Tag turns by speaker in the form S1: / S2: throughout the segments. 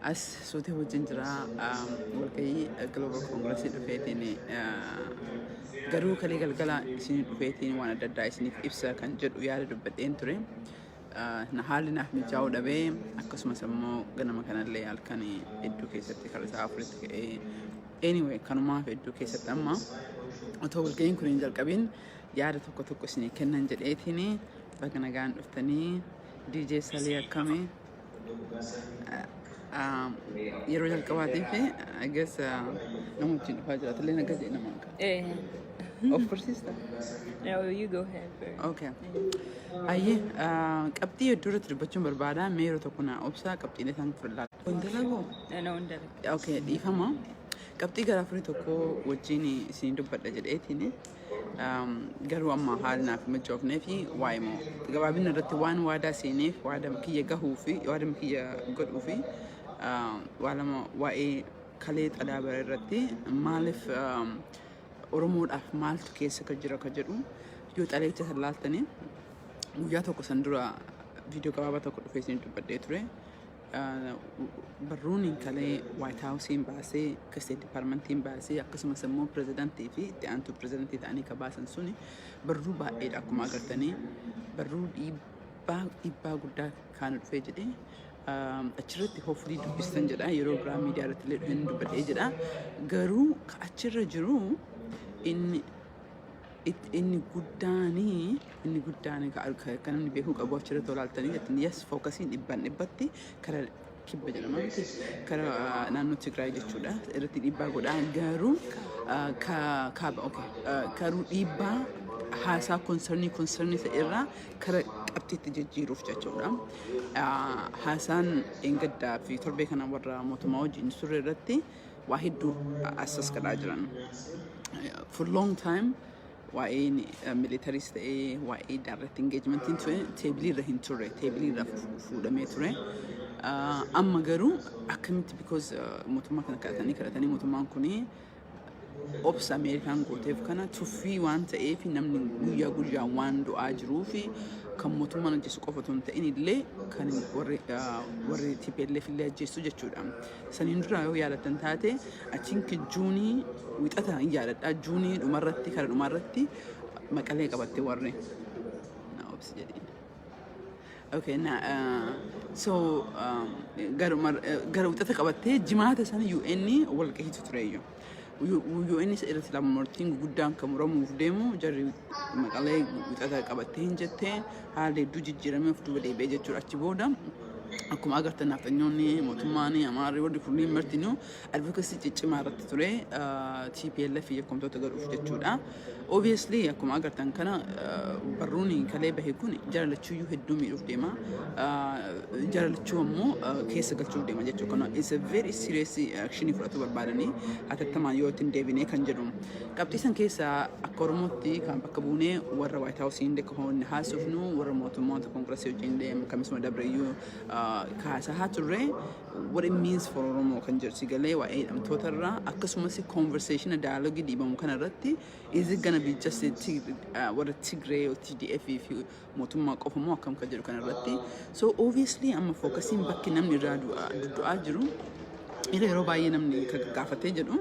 S1: As suutee wajjin jira, walgahii Global Congress dhufeetiin, garuu kalee galgala isin dhufeetiin waan adda addaa isiniif ibsa kan jedhu yaada dubbadheen ture. Haalli naaf mijaa'uu dhabee, akkasumas immoo ganama kanallee halkan hedduu keessatti karaa isaa 4tti ka'ee, anyway, kanumaaf hedduu keessatti amma otoo walgahiin kun hin jalqabin yaada tokko tokko isinii kennan jedheetiin. Baga nagaan dhuftanii. DJ Salii, akkamii? Yeroo jalqabaatiif I guess nama wajjin dhufaa jiraatu illee naga jedhe nama akka. Of barsiista?
S2: No, you go ahead first.
S1: Okay. Ayyee, qabxii hedduu irratti dubbachuun barbaada. Mee yeroo tokko naa obsaa, qabxiilee isaan fudhadhaa. Wanta lagoo?
S2: No, indirect.
S1: Okay, dhiifama. Qabxii gara afurii tokko wajjin isin dubbadha jedheetiin, garuu amma haala naaf mijoofnee fi waa'ee moo gabaabina irratti waan waadaa seeneef, waada kiyya gahuu fi waada kiyya godhuu fi waa lama, waa'ee kalee xalaa bara irratti maaliif Oromoodhaaf maaltu keessa ka jira ka jedhu yoo xaleecha san laaltanii, guyyaa tokko san dura viidiyoo gabaabaa tokko dhufee isin dubbadhee ture. Barruun kalee White Houseen baasee, ka State Departmentiin baasee, akkasumas immoo pirezidantii fi itti aantuu pirezidantii ta'anii ka baasan suni barruu baay'eedha. Akkuma agartanii, barruu dhiibbaa dhiibbaa guddaa kaanu dhufee jedhee achirratti hopefully dubbistan jedha. Yeroo biraa miidiyaa irratti illee dhufee dubbadhee jedha. Garuu ka achirra jiru inni guddaanii kan namni beekuu qabu achirratti olaaltanii jettan, yes, focusiin dhibbaan dhibbatti kara kibba jedhama miti, kara naannoo Tigraay jechuudha irratti dhiibbaa godhaa, garuu kaaba, okay, garuu dhiibbaa haasaa concernii ta'e irraa kara qabxiitti jijjiiruuf jechuudha. Haasaan dheengaddaa fi torbee kana warra mootummaa wajjin turre irratti waa hedduu assas kadhaa jiran. For long time waa'een militaryis ta'ee waa'ee direct engagementiin ture tableii irra hin turre, tableii irra fuudhamee ture. Amma garuu akkamitti, because mootummaa kana kadhatanii kadhatanii, mootummaan kunii obsa Ameerikaan gooteef kana tuffii waan ta'eef, namni guyyaa guyyaan waan du'aa jiruu fi kan mootummaan ajjeesu qofa otoo hin ta'in illee kan warri TPLF illee ajjeessu jechuudha. Saniin dura yoo yaadattan taate, I think Juunii wixata hin yaadadha, Juunii dhumarratti, kara dhumarratti Maqalee qabatte warri. Na obsi jedheen. Okay, na so gara wixata qabattee, jimaata sana UN walgahiitu tureeyyu. UN isa irratti lama murtiin guguddaan kan muramuuf deemu, jarri Maqalee wixata qabattee hin jettee, haalli hedduu jijjiiramee of duuba deebi'ee jechuudha. Achi booda akkuma agartan nafxanyoonni, mootummaan Amaarri, warri kunniin martinuu advocacy ciccimaa irratti ture TPLF yakkamtoota godhuuf jechuudha. Obviously, akkuma agartan kana, barruun kalee bahe kun jara lachuuyyuu hedduu miidhuuf deema. Jara lachuu ammoo keessa galchuuf deema jechuudha. Kana is a very serious action fudhachuu barbaadanii hatattamaan yoo ittiin deebinee kan jedhu. Qabxii san keessa akka Oromootti kan bakka buunee warra White House hin haasofnu, warra mootummoota Congressii wajjin deemu kamisuma dabreeyyuu kaasaa turre, what it means for Oromoo kan jedhu si galee, waa'ee hidhamtoota irraa, akkasumas conversation dialogue dhiibamu kana irratti, is it gonna be just warra Tigree, TDF fi mootummaa qofa moo akkam kan jedhu kana irratti. So obviously amma focusiin bakki namni irraa du'aa jiru yeroo baay'ee namni gaafatee jedhu,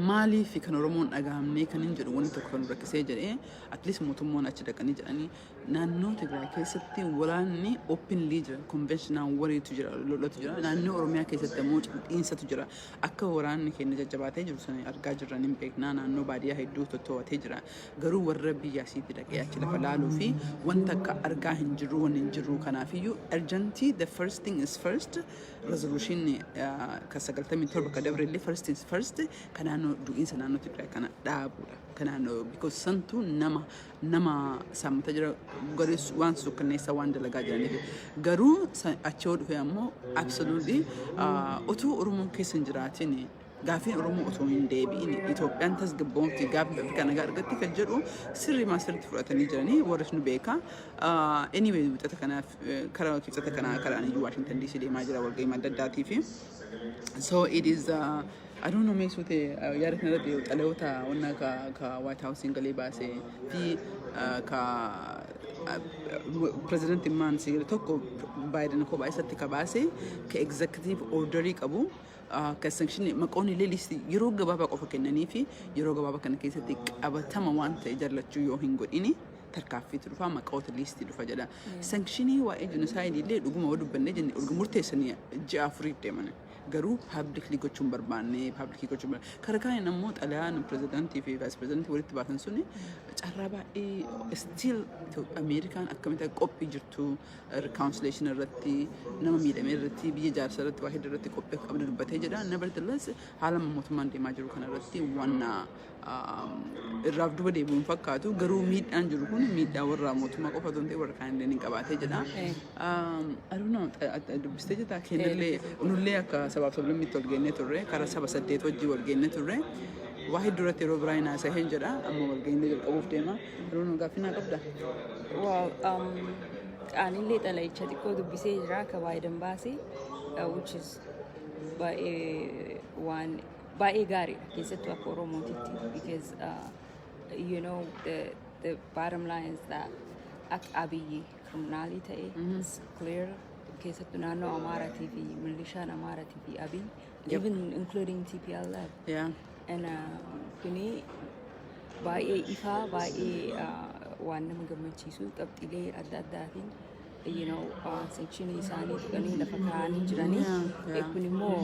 S1: maaliif kan Oromoon dhagahamnee kan hin jedhu, wanni tokko kan rakkisee jedhee, at least mootummaan achi dhaqanii jedhanii, naannoo Tigraay keessatti waraanni openly jira, conventional wariitu jira, lolatu jira. Naannoo Oromiyaa keessatti ammoo dhiinsatu jira. Akka waraanni keenya jajjabaatee jiru sana argaa jirra, hin beeknaa. Naannoo baadiyyaa hedduu tottoo'atee jira. Garuu warra biyya asiitti dhaqee achi lafa laaluu fi wanta akka argaa hin jirru, wanni hin jirru. Kanaafiyyuu urgently, the first thing is first, resolution ka 97 ka dabre illee, first things first, ka naannoo du'iinsa naannoo Tigraay kana dhaabuudha. Ka naannoo, because santu nama saammata jira, garuu waan sukkanneessaa waan dalagaa jiraniif. Garuu achi yoo dhufe ammoo, absolutely, utuu Oromoon keessa hin jiraatin, gaafiin Oromoo otoo hin deebi'in, Itoophiyaan tasgabboomti, gaafii Afrikaa nagaa argatti kan jedhu sirrii sirriitti fudhatanii jiranii warri nu beeka. Anyway, wixata kanaaf karaa kibxata kanaa karaan iyyuu Washington DC deemaa jira walgahii adda addaatii fi so it is I don't know, mee suute yaada kanarratti xalayoota wanna ka White House galee baasee fi ka Pirezidantiin maan si tokko Biden kophaa isatti kabaase ka executive orderii qabu ka sanction maqoon illee list yeroo gabaabaa qofa kennanii fi yeroo gabaabaa kana keessatti qabatama waan ta'e jallachuu yoo hin godhini tarkaaffiitu dhufa, maqoota listii dhufa jedha. Sanctionii waa'ee genocide illee dhuguma yoo dubbannee jenne erga murteessanii ji'a 4f deeman. Garuu publicly gochuun barbaanne, publicly gochuun barbaanne. Karaa kaaniin ammoo xalayaan pirezidaantii fi vice pirezidaantii walitti baasan suni carraa baay'ee still Ameerikaan akkamitti akka qophii jirtu, reconciliation irratti, nama miidhame irratti, biyya jaarsa irratti, waa hedduu irratti qophii akka qabdu dubbatee jedha. Nevertheless, haala mootummaan deemaa jiru kana irratti waan irraaf duba deebi'uun fakkaatu, garuu miidhaan jiru kun miidhaa warra mootummaa qofa otoo hin ta'in warra kaan illee ni qabaatee jedha. I don't know, dubbistee jirta? Kennallee nullee akka sabaaf sablammiitti wal geennee turre, karaa saba saddeet wajjii wal geennee turre. Waa hedduu irratti yeroo biraa hin haasa'een jedha, amma wal geennee jalqabuuf deema. I don't know, gaaffii naa qabda?
S2: Well, anillee xalayicha xiqqoo dubbisee jira akka Biden baase, which is baay'ee waan baay'ee gaariidha, keessattuu akka Oromootitti, because the bottom line is that akka Abiyyi criminalii ta'e is clear, keessattuu naannoo Amaaratii fi milishaan Amaaratii fi Abiyyi, even including TPLF, and kuni baay'ee ifaa, baay'ee waan nama gammachiisu, qabxiilee adda addaatiin sanctionii isaanii tuqanii lafa kaa'anii jiranii. Kun immoo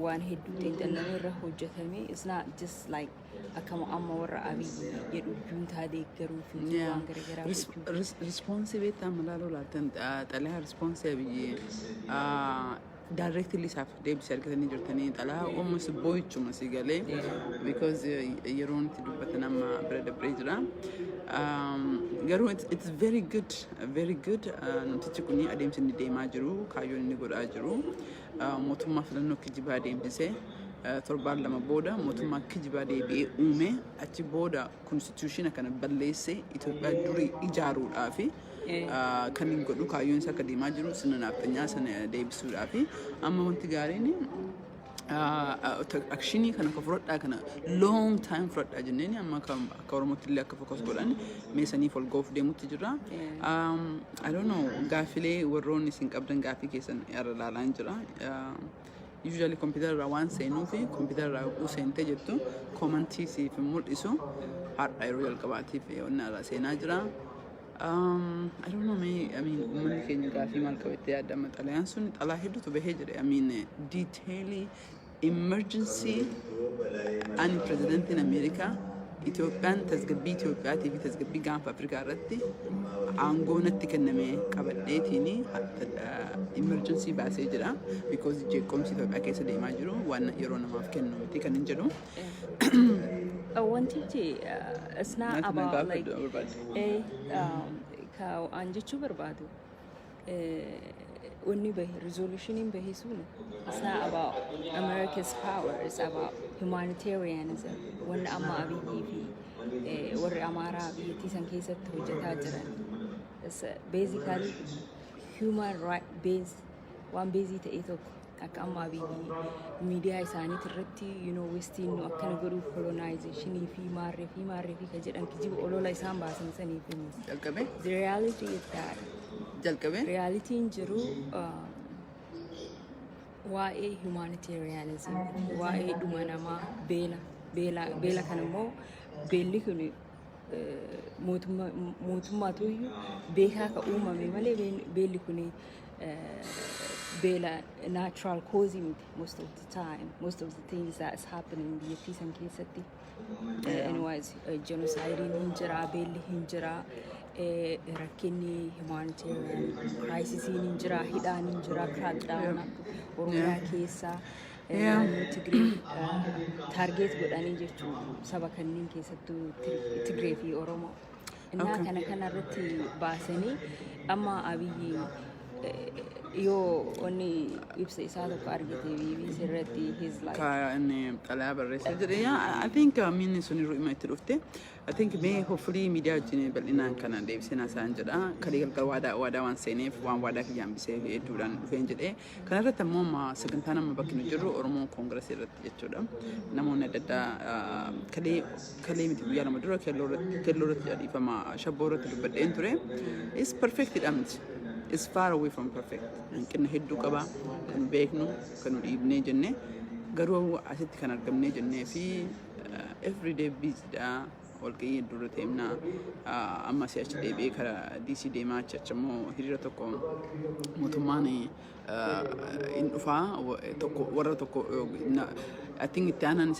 S2: waan hedduu xiinxallamee irra hojjetame. It's not just like akkama amma warra Abiyyi jedhu juuntaa deeggaruu fi waan garaagaraa gochuu.
S1: Response beektaa malaaloo laatan xalayaa response Abiyyi directly isaaf deebisee argatanii jirtanii, xalayaa almost boo'ichuma si galee, because yeroon itti dubbatan amma bira dabree jira. Garuu it's very good, very good. Namtichi kun adeemsi inni deemaa jiru, kaayyoon inni godhaa jiru, mootummaa filannoo kijibaa adeemsisee torbaan 2 booda mootummaa kijibaa deebi'ee uume, achi booda constitutiona kana balleessee Itoophiyaa durii ijaaruudhaafi kan hin godhu, kaayyoon isaa akka deemaa jiru sirna naaftanyaa sana deebisuudhaafi. Amma wanti gaariin actionii kana akka fudhadhaa kana long time fudhadhaa jenneen, amma akka Oromootti illee akka focus godhan meesaniif ol ga'uuf deemutti jira. I don't know, gaaffilee warroonni isin qabdan gaaffii keessan irra ilaalaa jira. Usually computer irraa waan seenuu fi computer irraa yogguu seentee jettu commentii siif hin mul'isu. Har'a yeroo jalqabaatiif wanni irraa seenaa jira. I don't know, mee, I mean, uummanni keenya gaaffii maal qabattee yaadama? Xalayaan sun xalaa hedduutu bahee jira. I mean, detailii emergency ani pirezidantiin Ameerikaa Itoophiyaan tasgabbii Itoophiyaatii fi tasgabbii gaanfa Afrikaa irratti aangoo natti kenname qabadheetiin emergency baasee jira. Because jeequmsi Itoophiyaa keessa deemaa jiru waan yeroo namaaf kennu miti kan hin jedhu.
S2: Wantichi it's not
S1: Natti na
S2: about like
S1: gaafadhu barbaadde.
S2: Ka an jechuu barbaadu, wanni bahe, resolutioniin bahe sun, it's not about America's power, it's about humanitarianism. Wanni amma Abiyyii fi warri Amaaraa biyyattii san keessatti hojjetaa jiran, it's basically human right base, waan base ta'e tokko akka amma Abiyyi miidiyaa isaaniit irratti westiin nu akkana godhuu, colonizationii fi maarree fi maarree fi ka jedhan kijiba olola isaan baasan saniif miti.
S1: Jalqabee?
S2: The reality is that
S1: Jalqabee?
S2: realityin jiru waa'ee humanitarianism, waa'ee dhuma namaa, beela beela beela kan immoo beelli kun mootummaatu iyyuu beekaa ka uumame malee beelli kun beela natural cause miti. Most of the time, most of the things that is happening biyyattii san keessatti, anyways, genocide hin jira, beelli hin jira, rakkinni humanitarian crisisiin hin jira, hidhaan hin jira, crackdown Oromiyaa keessa, naannoo Tigree target godhanii jechuun saba kanneen keessattuu Tigree fi Oromoo. Innaa kana kana irratti baasanii amma Abiyyi yoo wanni Ibsa isaa tokko argite BBC irratti, he's like
S1: Ka inni xalayaa barreessee jedhe. Yeah, I think miinni sun yeroo dhimma itti dhufte, I think mee hopefully miidiyaa wajjin bal'inaan kana deebisee haasa'an jedha. Kalee galgal waadaa waan seeneef, waan waadaa kiyya hambisee hedduudhaan dhufeen jedhe. Kana irratti ammoo amma sagantaan amma bakki nu jirru Oromoo Koongiresii irratti jechuudha. Namoonni adda addaa kalee, kalee miti, guyyaa 2 dura keelloo irratti dhiifama, shabboo irratti dubbadheen ture. Is perfect dha miti, is far away from perfect. Hanqina hedduu qaba kan beeknu, kan nu dhiibnee jenne. Garuu asitti kan argamnee jennee fi everyday busy dha. Walgahii hedduu irra teemna. Amma si'achi deebi'ee karaa DC deemaa, achi achi immoo hiriira tokko mootummaan hin dhufaa tokko warra tokko, I think itti aanaan.